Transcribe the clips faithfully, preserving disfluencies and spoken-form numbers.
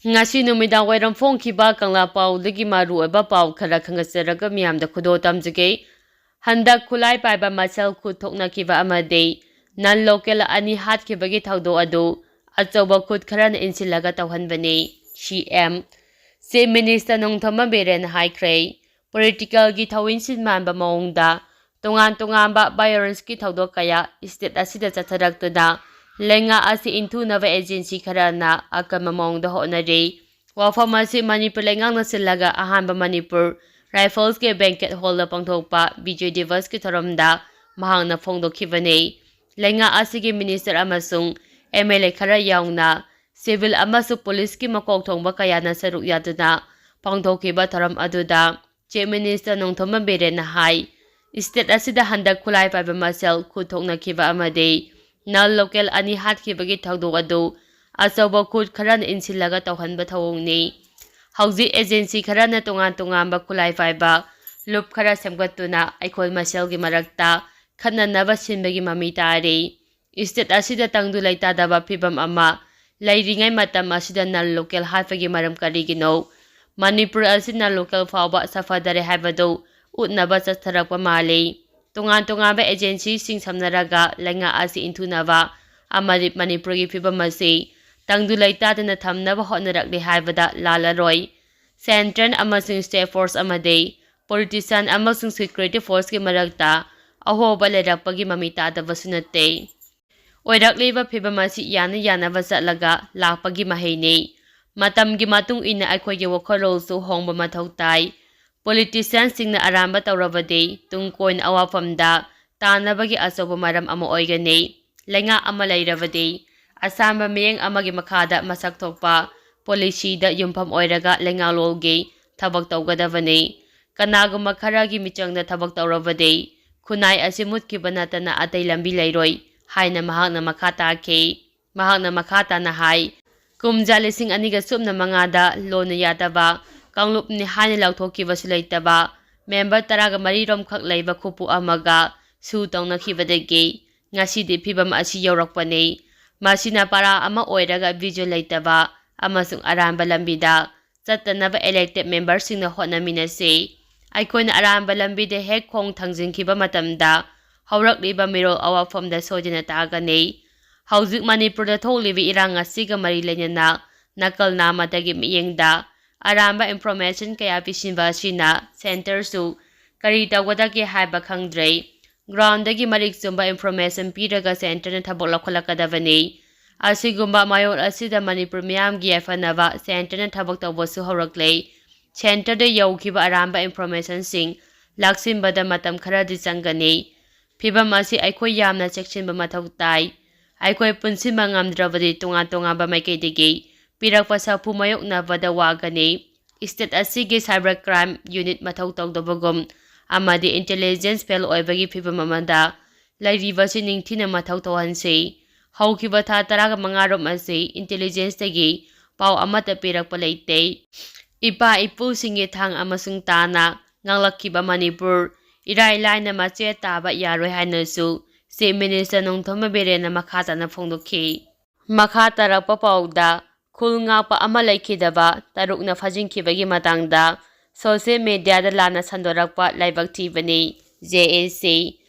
ꯉꯁꯤ ꯅꯨꯃꯤꯗꯥꯡ ꯋꯥꯏꯔꯝ ꯐꯣꯡꯈꯤꯕ ꯀꯪꯂꯥ ꯄꯥꯎꯗꯒꯤ ꯃꯔꯨꯑꯣꯏꯕ ꯄꯥꯎ ꯈꯔ ꯈꯪꯒꯠꯆꯔꯒ ꯃꯤꯌꯥꯝꯗ ꯈꯨꯗꯣꯜ ꯇꯝꯖꯒꯦ꯫ ꯍꯟꯗꯛ ꯈꯨꯠꯂꯥꯏ ꯄꯥꯏꯕ ꯃꯁꯦꯜ ꯈꯨꯠ ꯊꯣꯛꯅꯈꯤꯕ ꯑꯃꯗꯤ non local ꯑꯅꯤ ꯍꯥꯠꯈꯤꯕꯒꯤ ꯊꯧꯗꯣꯛ ꯑꯗꯨ ꯑꯆꯧꯕ ꯈꯨꯠ ꯈꯔꯅ ꯏꯟꯁꯤꯜꯂꯒ ꯇꯧꯍꯟꯕꯅꯤ꯫ ꯁꯤ ꯑꯦꯝ, Chief Minister ꯅꯣꯡꯊꯣꯝꯕꯝ ꯕꯤꯔꯦꯟꯅ ꯍꯥꯏꯈ꯭ꯔꯦ, political ꯒꯤ ꯊꯧꯑꯣꯏꯟꯁꯤꯟ ꯃꯥꯟꯕ ꯃꯑꯣꯡꯗ ꯇꯣꯉꯥꯟ ꯇꯣꯉꯥꯟꯕ violenceꯀꯤ ꯊꯧꯗꯣꯛ ꯀꯌꯥ state ꯑꯁꯤꯗ ꯆꯠꯊꯔꯛꯇꯨꯅ ꯂꯩꯉꯥꯛ ꯑꯁꯤ ꯏꯟꯊꯨꯅꯕ agency ꯈꯔꯅ ꯑꯀꯟꯕ ꯃꯑꯣꯡꯗ ꯍꯣꯠꯅꯔꯤ꯫ ꯋꯥꯐꯝ ꯑꯁꯤ ꯃꯅꯤꯄꯨꯔ ꯂꯩꯉꯥꯛꯅ ꯁꯤꯜꯂꯒ ꯑꯍꯥꯟꯕ ꯃꯅꯤꯄꯨꯔ Riflesꯀꯤ banquet hallꯗ ꯄꯥꯡꯊꯣꯛꯄ ꯕꯤꯖꯣꯏ ꯗꯤꯕꯁꯀꯤ ꯊꯧꯔꯝꯗ ꯃꯍꯥꯛꯅ ꯐꯣꯡꯗꯣꯛꯈꯤꯕꯅꯤ꯫ ꯂꯩꯉꯥꯛ ꯑꯁꯤꯒꯤ minister ꯑꯃꯁꯨꯡ MLA ꯈꯔ ꯌꯥꯎꯅ civil ꯑꯃꯁꯨꯡ policeꯀꯤ ꯃꯀꯣꯛ ꯊꯣꯡꯕ ꯀꯌꯥꯅ ꯁꯔꯨꯛ ꯌꯥꯗꯨꯅ ꯄꯥꯡꯊꯣꯛꯈꯤꯕ ꯊꯧꯔꯝ ꯑꯗꯨꯗ Chief Minister ꯅꯣꯡꯊꯣꯝꯕꯝ ꯕꯤꯔꯦꯟꯅ ꯍꯥꯏ, state ꯑꯁꯤꯗ ꯍꯟꯗꯛ ꯈꯨꯠꯂꯥꯏ ꯄꯥꯏꯕ ꯃꯁꯦꯜ ꯈꯨꯠ ꯊꯣꯛꯅꯈꯤꯕ ꯑꯃꯗꯤ non local ꯑꯅꯤ ꯍꯥꯠꯈꯤꯕꯒꯤ ꯊꯧꯗꯣꯛ ꯑꯗꯨ ꯑꯆꯧꯕ ꯈꯨꯠ ꯈꯔꯅ ꯏꯟꯁꯤꯜꯂꯒ ꯇꯧꯍꯟꯕ ꯊꯧꯑꯣꯡꯅꯤ꯫ ꯍꯧꯖꯤꯛ agency ꯈꯔꯅ ꯇꯣꯉꯥꯟ ꯇꯣꯉꯥꯟꯕ ꯈꯨꯠꯂꯥꯏ ꯄꯥꯏꯕ ꯂꯨꯞ ꯈꯔ ꯁꯦꯝꯒꯠꯇꯨꯅ ꯑꯩꯈꯣꯏ ꯃꯁꯦꯜꯒꯤ ꯃꯔꯛꯇ ꯈꯠꯅꯅꯕ ꯁꯤꯟꯕꯒꯤ ꯃꯃꯤ ꯇꯥꯔꯤ꯫ State ꯑꯁꯤꯗ ꯇꯪꯗꯨ ꯂꯩꯇꯥꯗꯕ ꯐꯤꯚꯝ ꯑꯃ ꯂꯩꯔꯤꯉꯩ ꯃꯇꯝ ꯑꯁꯤꯗ non local ꯍꯥꯠꯄꯒꯤ ꯃꯔꯝ ꯀꯔꯤꯒꯤꯅꯣ? ꯃꯅꯤꯄꯨꯔ ꯑꯁꯤ non local ꯐꯥꯎꯕ ꯁꯥꯐꯗꯔꯦ ꯍꯥꯏꯕꯗꯨ ꯎꯠꯅꯕ ꯆꯠꯊꯔꯛꯄ ꯃꯥꯜꯂꯤ꯫ ꯇꯣꯉꯥꯟ ꯇꯣꯉꯥꯟꯕ agencyꯁꯤꯡ ꯁꯝꯅꯔꯒ ꯂꯩꯉꯥꯛ ꯑꯁꯤ ꯏꯟꯊꯨꯅꯕ ꯑꯃꯗꯤ ꯃꯅꯤꯄꯨꯔꯒꯤ ꯐꯤꯚꯝ ꯑꯁꯤ ꯇꯪꯗꯨ ꯂꯩꯇꯥꯗꯅ ꯊꯝꯅꯕ ꯍꯣꯠꯅꯔꯛꯂꯤ ꯍꯥꯏꯕꯗ ꯂꯥꯜꯂꯔꯣꯏ꯫ Central ꯑꯃꯁꯨꯡ state force ꯑꯃꯗꯤ politician ꯑꯃꯁꯨꯡ security forceꯀꯤ ꯃꯔꯛꯇ ꯑꯍꯣꯕ ꯂꯩꯔꯛꯄꯒꯤ ꯃꯃꯤ ꯇꯥꯗꯕꯁꯨ ꯅꯠꯇꯦ꯫ ꯑꯣꯏꯔꯛꯂꯤꯕ ꯐꯤꯚꯝ ꯑꯁꯤ ꯌꯥꯅ ꯌꯥꯅꯕ ꯆꯠꯂꯒ ꯂꯥꯛꯄꯒꯤ ꯃꯍꯩꯅꯤ꯫ ꯃꯇꯝꯒꯤ ꯃꯇꯨꯡ ꯏꯟꯅ ꯑꯩꯈꯣꯏꯒꯤ ꯋꯥꯈꯜꯂꯣꯟꯁꯨ ꯍꯣꯡꯕ ꯃꯊꯧ ꯇꯥꯏ꯫ Politicianꯁꯤꯡꯅ ꯑꯔꯥꯟꯕ ꯇꯧꯔꯕꯗꯤ ꯇꯨꯡ ꯀꯣꯏꯅ ꯑꯋꯥꯐꯝꯗ ꯇꯥꯅꯕꯒꯤ ꯑꯆꯧꯕ ꯃꯔꯝ ꯑꯃ ꯑꯣꯏꯒꯅꯤ꯫ ꯂꯩꯉꯥꯛ ꯑꯃ ꯂꯩꯔꯕꯗꯤ ꯑꯁꯥꯟꯕ ꯃꯤꯠꯌꯦꯡ ꯑꯃꯒꯤ ꯃꯈꯥꯗ ꯃꯁꯛ ꯊꯣꯛꯄ policyꯗ ꯌꯨꯝꯐꯝ ꯑꯣꯏꯔꯒ ꯂꯩꯉꯥꯛꯂꯣꯟꯒꯤ ꯊꯕꯛ ꯇꯧꯒꯗꯕꯅꯤ꯫ ꯀꯅꯥꯒꯨꯝꯕ ꯈꯔꯒꯤ ꯃꯤꯆꯪꯗ ꯊꯕꯛ ꯇꯧꯔꯕꯗꯤ ꯈꯨꯟꯅꯥꯏ ꯑꯁꯤ ꯃꯨꯠꯈꯤꯕ ꯅꯠꯇꯅ ꯑꯇꯩ ꯂꯝꯕꯤ ꯂꯩꯔꯣꯏ ꯍꯥꯏꯅ ꯃꯍꯥꯛꯅ ꯃꯈꯥ ꯇꯥꯈꯤ꯫ ꯃꯍꯥꯛꯅ ꯃꯈꯥ ꯇꯥꯅ ꯍꯥꯏ, ꯀꯨꯝꯖꯥ ꯂꯤꯁꯤꯡ ꯑꯅꯤꯒ ꯁꯨꯞꯅ ꯃꯉꯥꯗ ꯂꯣꯟꯅ ꯌꯥꯗꯕ ꯀꯥꯡꯂꯨꯞꯅꯤ ꯍꯥꯏꯅ ꯂꯥꯎꯊꯣꯛꯈꯤꯕꯁꯨ ꯂꯩꯇꯕ member ꯇꯔꯥꯒ ꯃꯔꯤ ꯔꯣꯝꯈꯛ ꯂꯩꯕ ꯈꯨꯄꯨ ꯑꯃꯒ ꯁꯨ ꯇꯧꯅꯈꯤꯕꯗꯒꯤ ꯉꯁꯤꯗꯤ ꯐꯤꯚꯝ ꯑꯁꯤ ꯌꯧꯔꯛꯄꯅꯤ꯫ ꯃꯁꯤꯅ ꯄꯔꯥ ꯑꯃ ꯑꯣꯏꯔꯒ visual ꯂꯩꯇꯕ ꯑꯃꯁꯨꯡ ꯑꯔꯥꯟꯕ ꯂꯝꯕꯤꯗ ꯆꯠꯇꯅꯕ elected memberꯁꯤꯡꯅ ꯍꯣꯠꯅꯃꯤꯟꯅꯁꯤ꯫ ꯑꯩꯈꯣꯏꯅ ꯑꯔꯥꯟꯕ ꯂꯝꯕꯤꯗ ꯍꯦꯛ ꯈꯣꯡ ꯊꯥꯡꯖꯤꯟꯈꯤꯕ ꯃꯇꯝꯗ ꯍꯧꯔꯛꯂꯤꯕ ꯃꯤꯔꯣꯜ ꯑꯋꯥꯐꯝꯗ ꯁꯣꯏꯗꯅ ꯇꯥꯒꯅꯤ꯫ ꯍꯧꯖꯤꯛ ꯃꯅꯤꯄꯨꯔꯗ ꯊꯣꯛꯂꯤꯕ ꯏꯔꯥꯡ ꯑꯁꯤꯒ ꯃꯔꯤ ꯂꯩꯅꯅ ꯅꯥꯀꯜ ꯅꯥꯝꯃꯗꯒꯤ ꯃꯤꯠꯌꯦꯡꯗ ꯑꯔꯥꯟꯕ information ꯀꯌꯥ ꯄꯤꯁꯤꯟꯕ ꯑꯁꯤꯅ centreꯁꯨ ꯀꯔꯤ ꯇꯧꯒꯗꯒꯦ ꯍꯥꯏꯕ ꯈꯪꯗ꯭ꯔꯦ꯫ Groundꯗꯒꯤ ꯃꯔꯤꯛ ꯆꯨꯝꯕ information ꯄꯤꯔꯒ centreꯅ ꯊꯕꯛ ꯂꯧꯈꯠꯂꯛꯀꯗꯕꯅꯤ꯫ ꯑꯁꯤꯒꯨꯝꯕ ꯃꯌꯣꯜ ꯑꯁꯤꯗ ꯃꯅꯤꯄꯨꯔ ꯃꯤꯌꯥꯝꯒꯤ ꯌꯥꯏꯐꯅꯕ centreꯅ ꯊꯕꯛ ꯇꯧꯕꯁꯨ ꯍꯧꯔꯛꯂꯦ꯫ Centreꯗ ꯌꯧꯈꯤꯕ ꯑꯔꯥꯟꯕ informationꯁꯤꯡ ꯂꯥꯛꯁꯤꯟꯕꯗ ꯃꯇꯝ ꯈꯔꯗꯤ ꯆꯪꯒꯅꯤ꯫ ꯐꯤꯚꯝ ꯑꯁꯤ ꯑꯩꯈꯣꯏ ꯌꯥꯝꯅ ꯆꯦꯛꯁꯤꯟꯕ ꯃꯊꯧ ꯇꯥꯏ꯫ ꯑꯩꯈꯣꯏ ꯄꯨꯟꯁꯤꯟꯕ ꯉꯝꯗ꯭ꯔꯕꯗꯤ ꯇꯣꯉꯥꯟ ꯇꯣꯉꯥꯟꯕ ꯃꯥꯏꯀꯩꯗꯒꯤ ꯄꯤꯔꯛꯄ ꯁꯥꯐꯨ ꯃꯥꯌꯣꯛꯅꯕꯗ ꯋꯥꯒꯅꯤ꯫ State ꯑꯁꯤꯒꯤ cyber crime unit ꯃꯊꯧ ꯇꯧꯗꯕꯒꯨꯝ ꯑꯃꯗꯤ intelligence fail ꯑꯣꯏꯕꯒꯤ ꯐꯤꯚꯝ ꯑꯃꯗ ꯂꯩꯔꯤꯕꯁꯤ ꯅꯤꯡꯊꯤꯅ ꯃꯊꯧ ꯇꯧꯍꯟꯁꯤ꯫ ꯍꯧꯈꯤꯕ ꯊꯥ ꯇꯔꯥꯃꯉꯥ ꯔꯣꯝ ꯑꯁꯤ intelligenceꯇꯒꯤ ꯄꯥꯎ ꯑꯃꯠꯇ ꯄꯤꯔꯛꯄ ꯂꯩꯇꯦ꯫ ꯏꯄꯥ ꯏꯄꯨꯁꯤꯡꯒꯤ ꯊꯥꯡ ꯑꯃꯁꯨꯡ ꯇꯥꯅ ꯉꯥꯡꯂꯛꯈꯤꯕ ꯃꯅꯤꯄꯨꯔ ꯏꯔꯥꯏ ꯂꯥꯏꯅ ꯃꯆꯦꯠ ꯇꯥꯕ ꯌꯥꯔꯣꯏ ꯍꯥꯏꯅꯁꯨ Chief Minister ꯅꯣꯡꯊꯣꯝꯕꯝ ꯕꯤꯔꯦꯟꯅ ꯃꯈꯥ ꯇꯥꯅ ꯐꯣꯡꯗꯣꯛꯈꯤ꯫ ꯃꯈꯥ ꯇꯥꯔꯛꯄ ꯄꯥꯎꯗ, ꯈꯨꯜ ꯉꯥꯛꯄ ꯑꯃ ꯂꯩꯈꯤꯗꯕ ꯇꯔꯨꯛꯅ ꯐꯥꯖꯤꯟꯈꯤꯕꯒꯤ ꯃꯇꯥꯡꯗ social mediaꯗ ꯂꯥꯟꯅ ꯁꯟꯗꯣꯔꯛꯄ ꯂꯥꯏꯕꯛ ꯊꯤꯕꯅꯤ꯫ J A C꯫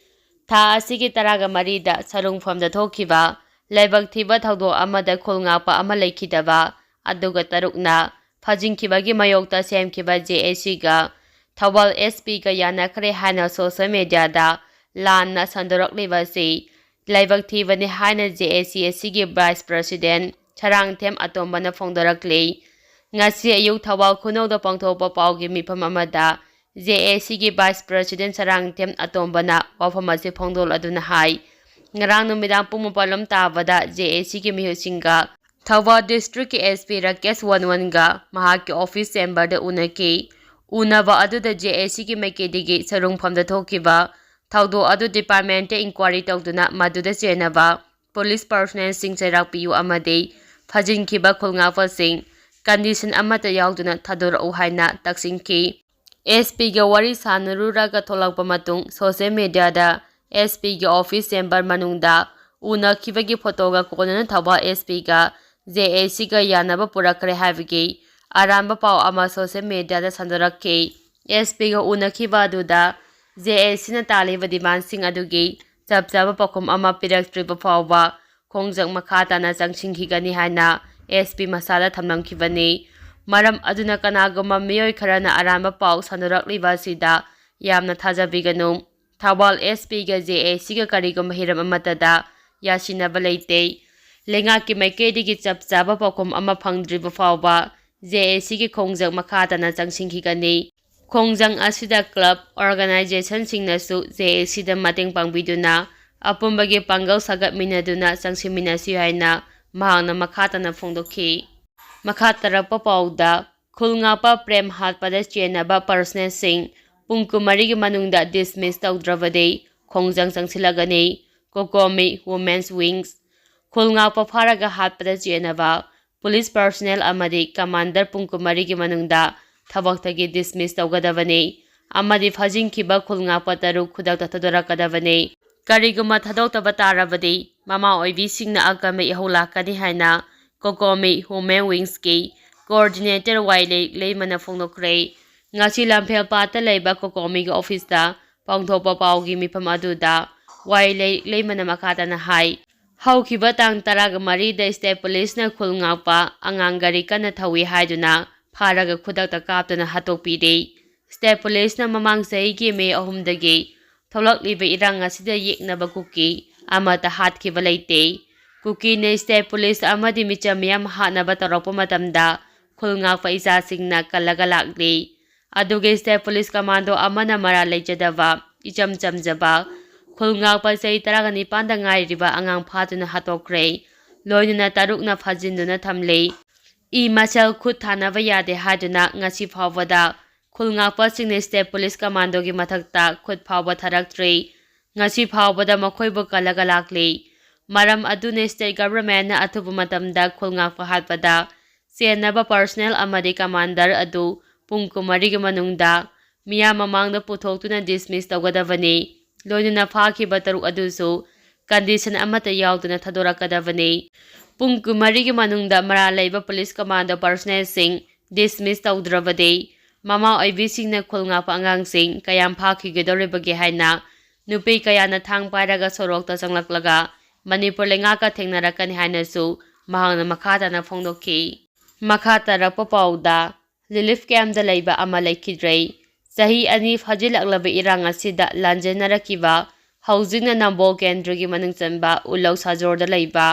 ꯊꯥ ꯑꯁꯤꯒꯤ ꯇꯔꯥꯒ ꯃꯔꯤꯗ ꯁꯔꯨꯡꯐꯝꯗ ꯊꯣꯛꯈꯤꯕ ꯂꯥꯏꯕꯛ ꯊꯤꯕ ꯊꯧꯗꯣꯛ ꯑꯃꯗ ꯈꯨꯜ ꯉꯥꯛꯄ ꯑꯃ ꯂꯩꯈꯤꯗꯕ ꯑꯗꯨꯒ ꯇꯔꯨꯛꯅ ꯐꯥꯖꯤꯟꯈꯤꯕꯒꯤ ꯃꯥꯌꯣꯛꯇ ꯁꯦꯝꯈꯤꯕ J A Cꯒ ꯊꯧꯕꯥꯜ S Pꯒ ꯌꯥꯅꯈ꯭ꯔꯦ ꯍꯥꯏꯅ social mediaꯗ ꯂꯥꯟꯅ ꯁꯟꯗꯣꯔꯛꯂꯤꯕ ꯑꯁꯤ ꯂꯥꯏꯕꯛ ꯊꯤꯕꯅꯤ ꯍꯥꯏꯅ J A C ꯑꯁꯤꯒꯤ Vice President ꯁꯔꯥꯡꯊꯦꯝ ꯑꯇꯣꯝꯕꯅ ꯐꯣꯡꯗꯣꯔꯛꯂꯤ꯫ ꯉꯁꯤ ꯑꯌꯨꯛ ꯊꯧꯕꯥꯜ ꯈꯨꯅꯧꯗ ꯄꯥꯡꯊꯣꯛꯄ ꯄꯥꯎꯒꯤ ꯃꯤꯐꯝ ꯑꯃꯗ J A Cꯒꯤ Vice President Sarangthem ꯑꯇꯣꯝꯕꯅ ꯋꯥꯐꯝ ꯑꯁꯤ ꯐꯣꯡꯗꯣꯛꯂꯗꯨꯅ ꯍꯥꯏ, ꯉꯔꯥꯡ ꯅꯨꯃꯤꯗꯥꯡ ꯄꯨꯡ ꯃꯥꯄꯜ ꯂꯣꯝ ꯇꯥꯕꯗ J A Cꯒꯤ ꯃꯤꯍꯨꯠꯁꯤꯡꯒ Thoubal districtꯀꯤ S P Rakesh ꯋꯥꯟꯋꯟꯒ ꯃꯍꯥꯛꯀꯤ office chamberꯗ ꯎꯅꯈꯤ꯫ ꯎꯅꯕ ꯑꯗꯨꯗ J A Cꯒꯤ ꯃꯥꯏꯀꯩꯗꯒꯤ ꯁꯔꯨꯡꯐꯝꯗ ꯊꯣꯛꯈꯤꯕ ꯊꯧꯗꯣꯛ ꯑꯗꯨ departmentꯇ inquiry ꯇꯧꯗꯨꯅ ꯃꯗꯨꯗ ꯆꯦꯟꯅꯕ police personnelꯁꯤꯡ ꯆꯩꯔꯥꯛ ꯄꯤꯌꯨ ꯑꯃꯗꯤ ꯐꯥꯖꯤꯟꯈꯤꯕ ꯈꯨꯜꯉꯥꯛꯄꯁꯤꯡ condition ꯑꯃꯠꯇ ꯌꯥꯎꯗꯅ ꯊꯥꯗꯣꯔꯛꯎ ꯍꯥꯏꯅ ꯇꯛꯁꯤꯟꯈꯤ꯫ S Pꯒ ꯋꯥꯔꯤ ꯁꯥꯟꯅꯔꯨꯔꯒ ꯊꯣꯛꯂꯛꯄ ꯃꯇꯨꯡ social mediaꯗ S Pꯒꯤ office chamber ꯃꯅꯨꯡꯗ ꯎꯅꯈꯤꯕꯒꯤ photoꯒ ꯀꯣꯟꯅꯅ ꯊꯧꯕꯥꯜ S Pꯒ ꯖꯦ ꯑꯦ ꯁꯤꯒ ꯌꯥꯅꯕ ꯄꯨꯔꯛꯈ꯭ꯔꯦ ꯍꯥꯏꯕꯒꯤ ꯑꯔꯥꯟꯕ ꯄꯥꯎ ꯑꯃ ꯁꯣꯁꯤꯌꯦꯜ ꯃꯤꯗꯤꯌꯥꯗ ꯁꯟꯗꯣꯔꯛꯈꯤ꯫ ꯑꯦꯁ ꯄꯤꯒ ꯎꯅꯈꯤꯕ ꯑꯗꯨꯗ ꯖꯦ ꯑꯦ ꯁꯤꯅ ꯇꯥꯜꯂꯤꯕ ꯗꯤꯃꯥꯟꯁꯤꯡ ꯑꯗꯨꯒꯤ ꯆꯞ ꯆꯥꯕ ꯄꯥꯎꯈꯨꯝ ꯑꯃ ꯄꯤꯔꯛꯇ꯭ꯔꯤꯕ ꯐꯥꯎꯕ ꯈꯣꯡꯖꯪ ꯃꯈꯥ ꯇꯥꯅ ꯆꯪꯁꯤꯟꯈꯤꯒꯅꯤ ꯍꯥꯏꯅ ꯑꯦꯁ ꯄꯤ ꯃꯁꯥꯗ ꯊꯝꯂꯝꯈꯤꯕꯅꯤ꯫ ꯃꯔꯝ ꯑꯗꯨꯅ ꯀꯅꯥꯒꯨꯝꯕ ꯃꯤꯑꯣꯏ ꯈꯔꯅ ꯑꯔꯥꯟꯕ ꯄꯥꯎ ꯁꯟꯗꯣꯔꯛꯂꯤꯕ ꯑꯁꯤꯗ ꯌꯥꯝꯅ ꯊꯥꯖꯕꯤꯒꯅꯨ꯫ ꯊꯧꯕꯥꯜ ꯑꯦꯁ ꯄꯤꯒ ꯖꯦ ꯑꯦ ꯁꯤꯒ ꯀꯔꯤꯒꯨꯝꯕ ꯍꯤꯔꯝ ꯑꯃꯠꯇꯗ ꯌꯥꯁꯤꯟꯅꯕ ꯂꯩꯇꯦ꯫ ꯂꯩꯉꯥꯛꯀꯤ ꯃꯥꯏꯀꯩꯗꯒꯤ ꯆꯞ ꯆꯥꯕ ꯄꯥꯎꯈꯨꯝ ꯑꯃ ꯐꯪꯗ꯭ꯔꯤꯕ ꯐꯥꯎꯕ ꯖꯦ ꯑꯦ ꯁꯤꯒꯤ ꯈꯣꯡꯖꯪ ꯃꯈꯥ ꯇꯥꯅ ꯆꯪꯁꯤꯟꯈꯤꯒꯅꯤ꯫ ꯈꯣꯡꯖꯪ ꯑꯁꯤꯗ ꯀ꯭ꯂꯕ ꯑꯣꯔꯒꯅꯥꯏꯖꯦꯁꯟꯁꯤꯡꯅꯁꯨ ꯖꯦ ꯑꯦ ꯁꯤꯗ ꯃꯇꯦꯡ ꯄꯥꯡꯕꯤꯗꯨꯅ ꯑꯄꯨꯟꯕꯒꯤ ꯄꯥꯡꯒꯜ ꯁꯥꯒꯠꯃꯤꯟꯅꯗꯨꯅ ꯆꯪꯁꯤꯟꯃꯤꯟꯅꯁꯤ ꯍꯥꯏꯅ ꯃꯍꯥꯛꯅ ꯃꯈꯥ ꯇꯥꯅ ꯐꯣꯡꯗꯣꯛꯈꯤ꯫ ꯃꯈꯥ ꯇꯥꯔꯛꯄ ꯄꯥꯎꯗ, ꯈꯨꯜ ꯉꯥꯛꯄ ꯄ꯭ꯔꯦꯝ ꯍꯥꯠꯄꯗ ꯆꯦꯟꯅꯕ ꯄꯔꯁꯅꯦꯜꯁꯤꯡ ꯄꯨꯡ ꯀꯨꯟꯃꯔꯤꯒꯤ ꯃꯅꯨꯡꯗ ꯗꯤꯁꯃꯤꯁ ꯇꯧꯗ꯭ꯔꯕꯗꯤ ꯈꯣꯡꯖꯪ ꯆꯪꯁꯤꯜꯂꯒꯅꯤ꯫ ꯀꯣꯀꯣꯃꯤ ꯋꯨꯃꯦꯟꯁ ꯋꯤꯡꯁ꯫ ꯈꯨꯜ ꯉꯥꯛꯄ ꯐꯥꯔꯒ ꯍꯥꯠꯄꯗ ꯆꯦꯟꯅꯕ ꯄꯨꯂꯤꯁ ꯄꯔꯁꯅꯦꯜ ꯑꯃꯗꯤ ꯀꯃꯥꯟꯗꯔ ꯄꯨꯡ ꯀꯨꯟꯃꯔꯤꯒꯤ ꯃꯅꯨꯡꯗ ꯊꯕꯛꯇꯒꯤ ꯗꯤꯁꯃꯤꯁ ꯇꯧꯒꯗꯕꯅꯤ ꯑꯃꯗꯤ ꯐꯥꯖꯤꯟꯈꯤꯕ ꯈꯨꯜ ꯉꯥꯛꯄ ꯇꯔꯨꯛ ꯈꯨꯗꯛꯇ ꯊꯥꯗꯣꯔꯛꯀꯗꯕꯅꯤ꯫ ꯀꯔꯤꯒꯨꯝꯕ ꯊꯥꯗꯣꯛꯇꯕ ꯇꯥꯔꯕꯗꯤ ꯃꯃꯥ ꯑꯣꯏꯕꯤꯁꯤꯡꯅ ꯑꯀꯟꯕ ꯏꯍꯧ ꯂꯥꯛꯀꯅꯤ ꯍꯥꯏꯅ ꯀꯣꯀꯣꯃꯤ ꯋꯨꯃꯦꯟ ꯋꯤꯡꯁꯀꯤ ꯀꯣꯑꯣꯔꯗꯤꯅꯦꯇꯔ ꯋꯥꯏꯂꯩ ꯂꯩꯃꯅ ꯐꯣꯡꯗꯣꯛꯈ꯭ꯔꯦ꯫ ꯉꯁꯤ ꯂꯝꯐꯦꯜ ꯄꯥꯠꯇ ꯂꯩꯕ ꯀꯣꯀꯣꯃꯤꯒꯤ ꯑꯣꯐꯤꯁꯇ ꯄꯥꯡꯊꯣꯛꯄ ꯄꯥꯎꯒꯤ ꯃꯤꯐꯝ ꯑꯗꯨꯗ ꯋꯥꯏꯂꯩ ꯂꯩꯃꯅ ꯃꯈꯥ ꯇꯥꯅ ꯍꯥꯏ, ꯍꯧꯈꯤꯕ ꯇꯥꯡ ꯇꯔꯥꯒ ꯃꯔꯤꯗ ꯁ꯭ꯇꯦꯠ ꯄꯨꯂꯤꯁꯅ ꯈꯨꯜ ꯉꯥꯛꯄ ꯑꯉꯥꯡ ꯒꯥꯔꯤ ꯀꯟꯅ ꯊꯧꯏ ꯍꯥꯏꯗꯨꯅ ꯐꯥꯔꯒ ꯈꯨꯗꯛꯇ ꯀꯥꯞꯇꯨꯅ ꯍꯥꯠꯇꯣꯛꯄꯤꯔꯦ꯫ ꯁ꯭ꯇꯦꯠ ꯄꯨꯂꯤꯁꯅ ꯃꯃꯥꯡ ꯆꯍꯤꯒꯤ ꯃꯦ ꯑꯍꯨꯝꯗꯒꯤ ꯊꯣꯛꯂꯛꯂꯤꯕ ꯏꯔꯥꯡ ꯑꯁꯤꯗ ꯌꯦꯛꯅꯕ ꯀꯨꯀꯤ ꯑꯃꯠꯇ ꯍꯥꯠꯈꯤꯕ ꯂꯩꯇꯦ꯫ ꯀꯨꯀꯤꯅ ꯁ꯭ꯇꯦꯠ ꯄꯨꯂꯤꯁ ꯑꯃꯗꯤ ꯃꯤꯆꯝ ꯃꯤꯌꯥꯝ ꯍꯥꯠꯅꯕ ꯇꯧꯔꯛꯄ ꯃꯇꯝꯗ ꯈꯨꯜ ꯉꯥꯛꯄ ꯏꯆꯥꯁꯤꯡꯅ ꯀꯜꯂꯒ ꯂꯥꯛꯂꯤ꯫ ꯑꯗꯨꯒ ꯁ꯭ꯇꯦꯠ ꯄꯨꯂꯤꯁ ꯀꯃꯥꯟꯗꯣ ꯑꯃꯅ ꯃꯔꯥꯜ ꯂꯩꯖꯗꯕ, ꯏꯆꯝ ꯆꯝꯖꯕ, ꯈꯨꯜ ꯉꯥꯛꯄ ꯆꯍꯤ ꯇꯔꯥꯒ ꯅꯤꯄꯥꯟꯗ ꯉꯥꯏꯔꯤꯕ ꯑꯉꯥꯡ ꯐꯥꯗꯨꯅ ꯍꯥꯠꯇꯣꯛꯈ꯭ꯔꯦ꯫ ꯂꯣꯏꯅꯅ ꯇꯔꯨꯛꯅ ꯐꯥꯖꯤꯟꯗꯨꯅ ꯊꯝꯂꯤ꯫ ꯏ ꯃꯁꯦꯜ ꯈꯨꯠ ꯊꯥꯅꯕ ꯌꯥꯗꯦ ꯍꯥꯏꯗꯨꯅ ꯉꯁꯤ ꯐꯥꯎꯕꯗ ꯈꯨꯜ ꯉꯥꯛꯄꯁꯤꯡꯅ ꯁ꯭ꯇꯦꯠ ꯄꯨꯂꯤꯁ ꯀꯃꯥꯟꯗꯣꯒꯤ ꯃꯊꯛꯇ ꯈꯨꯠ ꯐꯥꯎꯕ ꯊꯥꯔꯛꯇ꯭ꯔꯤ꯫ ꯉꯁꯤ ꯐꯥꯎꯕꯗ ꯃꯈꯣꯏꯕꯨ ꯀꯜꯂꯒ ꯂꯥꯛꯂꯤ꯫ ꯃꯔꯝ ꯑꯗꯨꯅ ꯁ꯭ꯇꯦꯠ ꯒꯚꯔꯟꯃꯦꯟꯠꯅ ꯑꯊꯨꯕ ꯃꯇꯝꯗ ꯈꯨꯜ ꯉꯥꯛꯄ ꯍꯥꯠꯄꯗ ꯆꯦꯟꯅꯕ ꯄꯔꯁꯅꯦꯜ ꯑꯃꯗꯤ ꯀꯃꯥꯟꯗꯔ ꯑꯗꯨ ꯄꯨꯡ ꯀꯨꯟꯃꯔꯤꯒꯤ ꯃꯅꯨꯡꯗ ꯃꯤꯌꯥꯝ ꯃꯃꯥꯡꯗ ꯄꯨꯊꯣꯛꯇꯨꯅ ꯗꯤꯁꯃꯤꯁ ꯇꯧꯒꯗꯕꯅꯤ꯫ ꯂꯣꯏꯅꯅ ꯐꯥꯈꯤꯕ ꯇꯔꯨꯛ ꯑꯗꯨꯁꯨ condition ꯑꯃꯠꯇ ꯌꯥꯎꯗꯅ ꯊꯥꯗꯣꯔꯛꯀꯗꯕꯅꯤ꯫ ꯄꯨꯡ ꯀꯨꯟꯃꯔꯤꯒꯤ ꯃꯅꯨꯡꯗ ꯃꯔꯥꯜ ꯂꯩꯕ police commando personnelꯁꯤꯡ dismiss ꯇꯧꯗ꯭ꯔꯕꯗꯤ, ꯃꯃꯥ ꯑꯣꯏꯕꯤꯁꯤꯡꯅ ꯈꯨꯜ ꯉꯥꯛꯄ ꯑꯉꯥꯡꯁꯤꯡ ꯀꯌꯥꯝ ꯐꯥꯈꯤꯒꯗꯧꯔꯤꯕꯒꯦ ꯍꯥꯏꯅ ꯅꯨꯄꯤ ꯀꯌꯥꯅ ꯊꯥꯡ ꯄꯥꯏꯔꯒ ꯁꯣꯔꯣꯛꯇ ꯆꯪꯂꯛꯂꯒ ꯃꯅꯤꯄꯨꯔ ꯂꯩꯉꯥꯛꯀ ꯊꯦꯡꯅꯔꯛꯀꯅꯤ ꯍꯥꯏꯅꯁꯨ ꯃꯍꯥꯛꯅ ꯃꯈꯥ ꯇꯥꯅ ꯐꯣꯡꯗꯣꯛꯈꯤ꯫ ꯃꯈꯥ ꯇꯥꯔꯛꯄ ꯄꯥꯎꯗ, relief campꯇ ꯂꯩꯕ ꯑꯃ ꯂꯩꯈꯤꯗ꯭ꯔꯦ꯫ ꯆꯍꯤ ꯑꯅꯤ ꯐꯥꯖꯤꯜꯂꯛꯂꯕ ꯏꯔꯥꯡ ꯑꯁꯤꯗ ꯂꯥꯟꯖꯦꯟꯅꯔꯛꯈꯤꯕ ꯍꯧꯖꯤꯛꯅ ꯅꯝꯕꯣꯜ ꯀꯦꯟꯗ꯭ꯔꯒꯤ ꯃꯅꯨꯡ ꯆꯟꯕ ꯎꯂꯧ ꯁꯥꯖꯣꯔꯗ ꯂꯩꯕ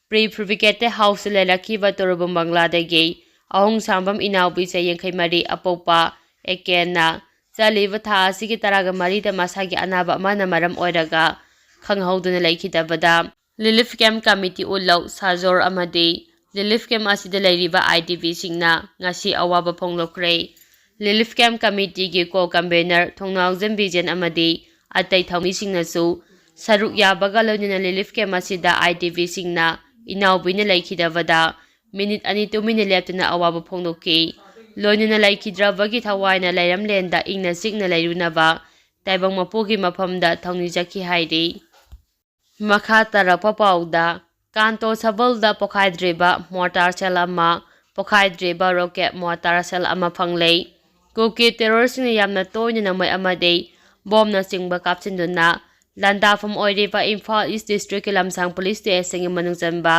pre fabricated houseꯇ ꯂꯩꯔꯛꯈꯤꯕ ꯇꯣꯔꯣꯕꯨꯝ ꯕꯪꯒ꯭ꯂꯥꯗꯒꯤ ꯑꯍꯨꯝ ꯁꯥꯡꯕꯝ ꯏꯅꯥꯎꯕꯤ ꯆꯍꯤ ꯌꯥꯡꯈꯩ ꯃꯔꯤ ꯑꯄꯣꯛꯄ ꯑꯦꯀꯦꯟꯅ ꯆꯠꯂꯤꯕ ꯊꯥ ꯑꯁꯤꯒꯤ ꯇꯔꯥꯒ ꯃꯔꯤꯗ ꯃꯁꯥꯒꯤ ꯑꯅꯥꯕ ꯑꯃꯅ ꯃꯔꯝ ꯑꯣꯏꯔꯒ ꯈꯪꯍꯧꯗꯅ ꯂꯩꯈꯤꯗꯕꯗ, relief camp committee ꯎꯂꯧ ꯁꯥꯖꯣꯔ ꯑꯃꯗꯤ relief camp ꯑꯁꯤꯗ ꯂꯩꯔꯤꯕ IDPꯁꯤꯡꯅ ꯉꯁꯤ ꯑꯋꯥꯕ ꯐꯣꯡꯗꯣꯛꯈ꯭ꯔꯦ꯫ Relief camp committeeꯒꯤ co-convener ꯊꯣꯡꯅꯥꯎꯖꯝ ꯕꯤꯖꯦꯟ ꯑꯃꯗꯤ ꯑꯇꯩ ꯊꯧꯃꯤꯁꯤꯡꯅꯁꯨ ꯁꯔꯨꯛ ꯌꯥꯕꯒ ꯂꯣꯏꯅꯅ relief camp ꯑꯁꯤꯗ IDPꯁꯤꯡꯅ ꯏꯅꯥꯎꯕꯤꯅ ꯂꯩꯈꯤꯗꯕꯗ minute ꯑꯅꯤ ꯇꯨꯃꯤꯟꯅ ꯂꯦꯞꯇꯅ ꯑꯋꯥꯕ ꯐꯣꯡꯗꯣꯛꯈꯤ꯫ ꯂꯣꯏꯅꯅ ꯂꯩꯈꯤꯗ꯭ꯔꯕꯒꯤ ꯊꯋꯥꯏꯅ ꯂꯩꯔꯝꯂꯦꯟꯗ ꯏꯪꯅ ꯆꯤꯛꯅ ꯂꯩꯔꯨꯅꯕ ꯇꯥꯏꯕꯪ ꯃꯄꯨꯒꯤ ꯃꯐꯝꯗ ꯊꯧꯅꯤꯖꯈꯤ ꯍꯥꯏꯔꯤ꯫ ꯃꯈꯥ ꯇꯥꯔꯛꯄ ꯄꯥꯎꯗ, ꯀꯥꯟꯇꯣ ꯁꯕꯜꯗ ꯄꯣꯈꯥꯏꯗ꯭ꯔꯤꯕ mortar shell ꯑꯃ, ꯄꯣꯈꯥꯏꯗ꯭ꯔꯤꯕ rocket mortar shell ꯑꯃ ꯐꯪꯂꯦ꯫ ꯀꯨꯀꯤ terrorꯁꯤꯡꯅ ꯌꯥꯝꯅ ꯇꯣꯏꯅ ꯅꯣꯡꯃꯩ ꯑꯃꯗꯤ ꯕꯣꯝꯅꯆꯤꯡꯕ ꯀꯥꯞꯁꯤꯟꯗꯨꯅ ꯂꯥꯟꯗꯥꯐꯝ ꯑꯣꯏꯔꯤꯕ ꯏꯝꯐꯥꯜ East Districtꯀꯤ ꯂꯝꯁꯥꯡ police stationꯒꯤ ꯃꯅꯨꯡ ꯆꯟꯕ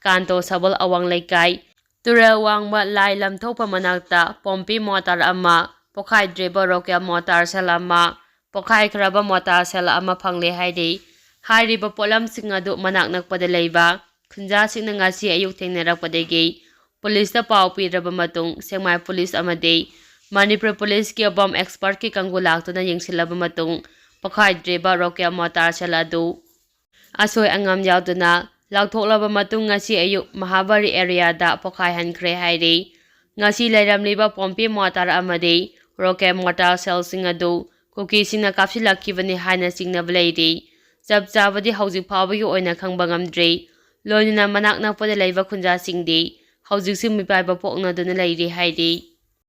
ꯀꯥꯟꯇꯣ ꯁꯕꯜ ꯑꯋꯥꯡ ꯂꯩꯀꯥꯏ, ꯇꯨꯔꯦꯜ ꯋꯥꯡꯃ ꯂꯥꯏ ꯂꯝꯊꯣꯛꯄ ꯃꯅꯥꯛꯇ ꯄꯣꯝꯄꯤ mortar ꯑꯃ, ꯄꯣꯈꯥꯏꯗ꯭ꯔꯤꯕ rocket mortar shell ꯑꯃ, ꯄꯣꯈꯥꯏꯈ꯭ꯔꯕ mortar shell ꯑꯃ ꯐꯪꯂꯦ ꯍꯥꯏꯔꯤ꯫ ꯍꯥꯏꯔꯤꯕ ꯄꯣꯠꯂꯝꯁꯤꯡ ꯑꯗꯨ ꯃꯅꯥꯛ ꯅꯛꯄꯗ ꯂꯩꯕ ꯈꯨꯟꯖꯥꯁꯤꯡꯅ ꯉꯁꯤ ꯑꯌꯨꯛ ꯊꯦꯡꯅꯔꯛꯄꯗꯒꯤ policeꯇ ꯄꯥꯎ ꯄꯤꯔꯕ ꯃꯇꯨꯡ ꯁꯦꯛꯃꯥꯏ police ꯑꯃꯗꯤ ꯃꯅꯤꯄꯨꯔ policeꯀꯤ bomb expertꯀꯤ ꯀꯥꯡꯕꯨ ꯂꯥꯛꯇꯨꯅ ꯌꯦꯡꯁꯤꯜꯂꯕ ꯃꯇꯨꯡ ꯄꯣꯈꯥꯏꯗ꯭ꯔꯤꯕ rocket mortar shell ꯑꯗꯨ ꯑꯁꯣꯏ ꯑꯉꯥꯝ ꯌꯥꯎꯗꯅ ꯂꯧꯊꯣꯛꯂꯕ ꯃꯇꯨꯡ ꯉꯁꯤ ꯑꯌꯨꯛ ꯃꯍꯥꯕꯔꯤ areaꯗ ꯄꯣꯈꯥꯏꯍꯟꯈ꯭ꯔꯦ ꯍꯥꯏꯔꯤ꯫ ꯉꯁꯤ ꯂꯩꯔꯝꯂꯤꯕ ꯄꯣꯝꯄꯤ mortar ꯑꯃꯗꯤ rocket mortar shellꯁꯤꯡ ꯑꯗꯨ ꯀꯨꯀꯤꯁꯤꯡꯅ ꯀꯥꯞꯁꯤꯜꯂꯛꯈꯤꯕꯅꯤ ꯍꯥꯏꯅ ꯆꯤꯡꯅꯕ ꯂꯩꯔꯤ꯫ ꯆꯞ ꯆꯥꯕꯗꯤ ꯍꯧꯖꯤꯛ ꯐꯥꯎꯕꯒꯤ ꯑꯣꯏꯅ ꯈꯪꯕ ꯉꯝꯗ꯭ꯔꯤ꯫ ꯂꯣꯏꯅꯅ ꯃꯅꯥꯛ ꯅꯛꯄꯗ ꯂꯩꯕ ꯈꯨꯟꯖꯥꯁꯤꯡꯗꯤ ꯍꯧꯖꯤꯛꯁꯨ ꯃꯤꯄꯥꯏꯕ ꯄꯣꯛꯅꯗꯨꯅ ꯂꯩꯔꯤ ꯍꯥꯏꯔꯤ꯫